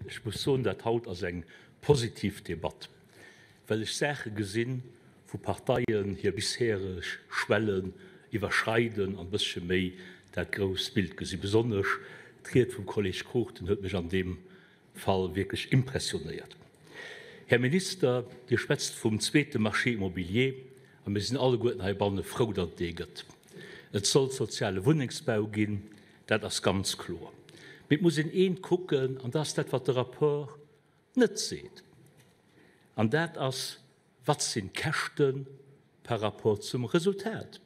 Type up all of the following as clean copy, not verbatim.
Ech muss soen, dat haut ass eng positiv Debatt, well ech Saache gesinn, wou Parteien hir bishereg Schwellen iwwerschreiden an e bëssche méi dat grousst Bild gesinn. Besonnesch d'Ried vum Kolleg Cruchten huet mech an deem Fall wierklech impressionéiert. Här Minister, Dir schwätzt vum zweete Marché immobilier a mir sinn alleguerten heibanne frou, datt et dee gëtt. Et soll soziale Wunnengsbau ginn, dat ass ganz kloer. Mee et muss een eent kucken, an dat ass dat, wat de Rapport net seet, an dat ass, Wat sinn d'Käschte par rapport zum Resultat?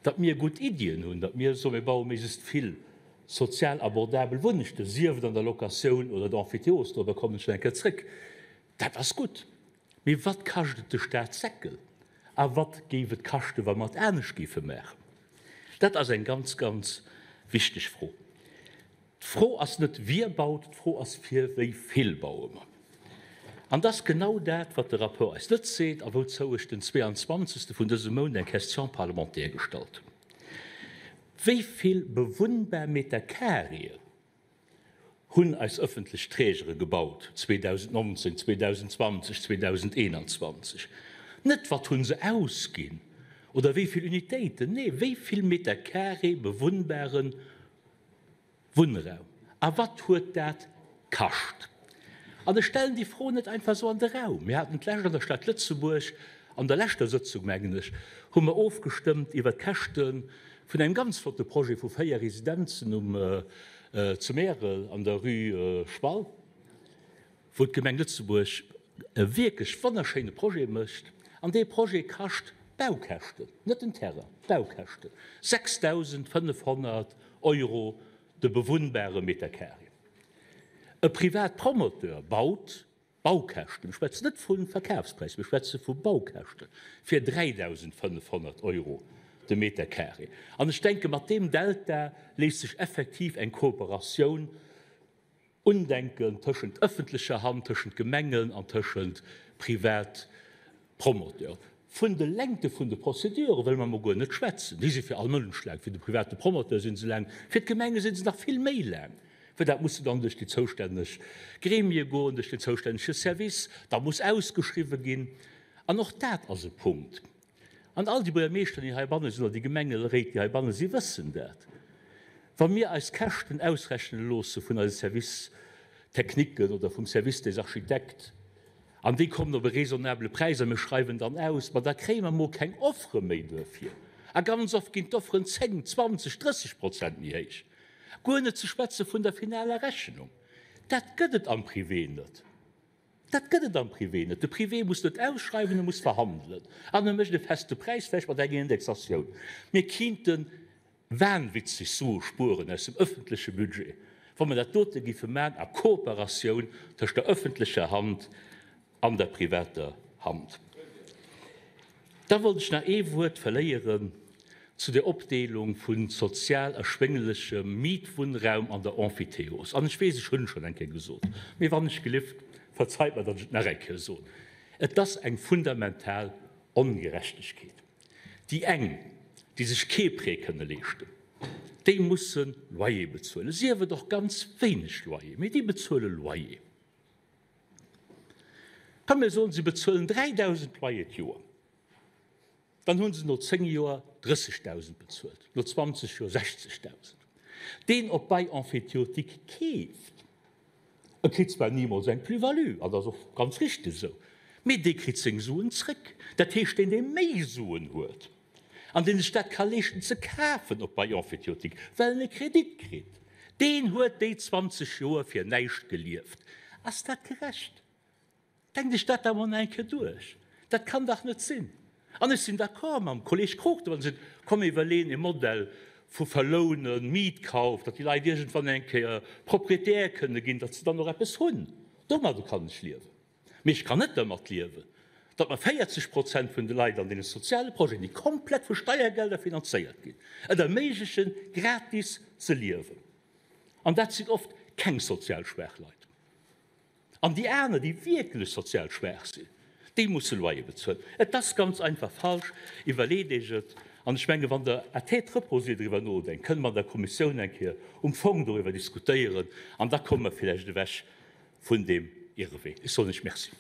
Datt mir gutt Iddien hunn, datt mir soen, mir baue méiglechst vill sozial abordabel Wunnechten, sief et an der Locatioun oder der Emphytéose, dorobber kommen ech nach eng Kéier zréck, dat ass gutt. Mee wat kascht et de Staatssäckel a wat géif et kaschten, wa mer et anescht géife maachen? Dat ass eng ganz, ganz wichteg Fro. D'Fro ass net, wie baut, d'Fro ass, fir wéi vill baue mer? An dat ass genau dat, wat de Rapport eis net seet a wouzou ech den 22. vun dësem Mount eng Question parlementaire gestallt hunn. Wéi vill bewunnbar Meterkareeën hunn eis ëffentlech Trägere gebaut 2019, 2020, 2021? Net, wat hu se ausginn oder wéi vill Unitéiten, nee, wéi vill Meterkaree bewunnbare Wunnraum. A wat huet dat kascht? An ech stellen déi Fro net einfach esou an de Raum. Mir haten d'lescht an der Stad Lëtzebuerg, an der leschter Sëtzung, mengen ech, hu mer ofgestëmmt iwwert d'Käschte vun engem ganz flotte Projet vu 4 Residenzen um zu Märel an der Rue Schwall. wou d'Gemeng Lëtzebuerg e wierklech wonnerschéine Projet mécht, an dee Projet kascht Baukäschten, net den Terrain, d'Baukäschten, 6.500 Euro de bewunnbare Metercarré. E Privatpromoteur baut Baukäschten, mir schwätzen net vu Verkafspräis, mir schwätze vu Baukäschten, fir 3.500 Euro de Metercarré. An ech denke mat deem Delta léisst sech effektiv eng Kooperatioun Undenken tëschent ëffentlecher Hand, tëschent Gemengen an tëschent Privatpromoteuren. Vun de Längte vun de Procédure wëlle mer emol guer net schwätzen. Déi si fir all Mënsch laang. Fir de private Promoteur si se laang, fir d'Gemenge si se nach vill méi laang, well dat muss dann duerch déi zoustänneg Gremie goen, duerch den zoustännege Service, da muss ausgeschriwwen ginn. An och dat ass e Punkt. An all déi Buergermeeschter, déi heibanne sinn, oder déi Gemengeréit, déi heibanne sinn, wëssen dat. Wa mir eis Käschten ausrechne loosse vun eise Services techniquen oder vum Service des architectes, an déi kommen op e raisonnabele Präis a mir schreiwen dann aus, ma da kréie mer emol keng Offere méi duerfir. A ganz oft ginn d'Offeren 10, 20, 30 Prozent méi héich. Guer net ze schwätze vun der finaler Rechnung. Dat gëtt et am Privé net. Dat gëtt et am Privé net. De Privé muss net ausschreiwen, e muss verhandelen an e mécht e feste Präis, vläicht mat enger Indexatioun. Mir kinnte wahnwitzeg Sue spueren aus dem ëffentleche Budget, wa mer dat dote géife maachen a Kooperatioun tëscht der ëffentlecher Hand an der privater Hand. Da wollt ech nach ee Wuert verléieren zu der Opdeelung vu sozial erschwénglechem Mietwunnraum an der Emphytéose. An ech weess, ech hunn et schonn eng Kéier gesot, mee wann ech gelift, verzeit mer, datt ech et nach eng Kéier soen, Et ass eng fundamental Ongerechtegkeet. Déi eng, déi sech kee Prêt kënne leeschten, déi musse Loyer bezuelen, sief et och ganz wéineg Loyer, mee déi bezuele Loyer. Komm mir soen, se bezuelen 3.000 Loyer d'Joer, dann hu se no 10 Joer 30.000 bezuelt, no 20 Joer 60.000. Deen op Bail emphytéotique keeft, e kritt zwar nimools eng Plus-value, an dat ass och ganz richteg esou, mee dee kritt seng Suen zréck. Dat heescht, deen, dee méi Suen huet an deen sech dat ka leeschten ze kafen op Bail emphytéotique, well en e Kredit kritt, deen huet déi 20 Joer fir näischt gelieft. Ass dat gerecht? Denkt Iech dat emol nach eng Kéier duerch. Dat kann dach net sinn. An ech sinn d'accord mam Kolleg Cruchten, wann e seet, komm mir iwwerleeën e Modell vu Verlounen, Mietkauf, datt déi Leit iergendwann eng Kéier Propriétaire kënne ginn, datt se dann och eppes hunn. Domadde kann ech liewen. Mee ech kann net dermat liewen, datt mer 40 Prozent vun de Leit an deene soziale Projeten, déi komplett vu Steiergelder finanzéiert ginn, et erméiglechen, gratis ze liewen. An dat sinn oft keng sozial schwaach Leit. An déi aner, déi wierklech sozial schwaach sinn, déi musse Loyer bezuelen. Et ass ganz einfach falsch. Iwwerleet Iech et. An ech menge wann Der à tête reposée driwwer nodenkt, kënne mer an der Kommissioun eng Kéier um Fong doriwwer diskutéieren an da komme mer villäicht ewech. vun deem Irrewee. Ech soen lech Merci.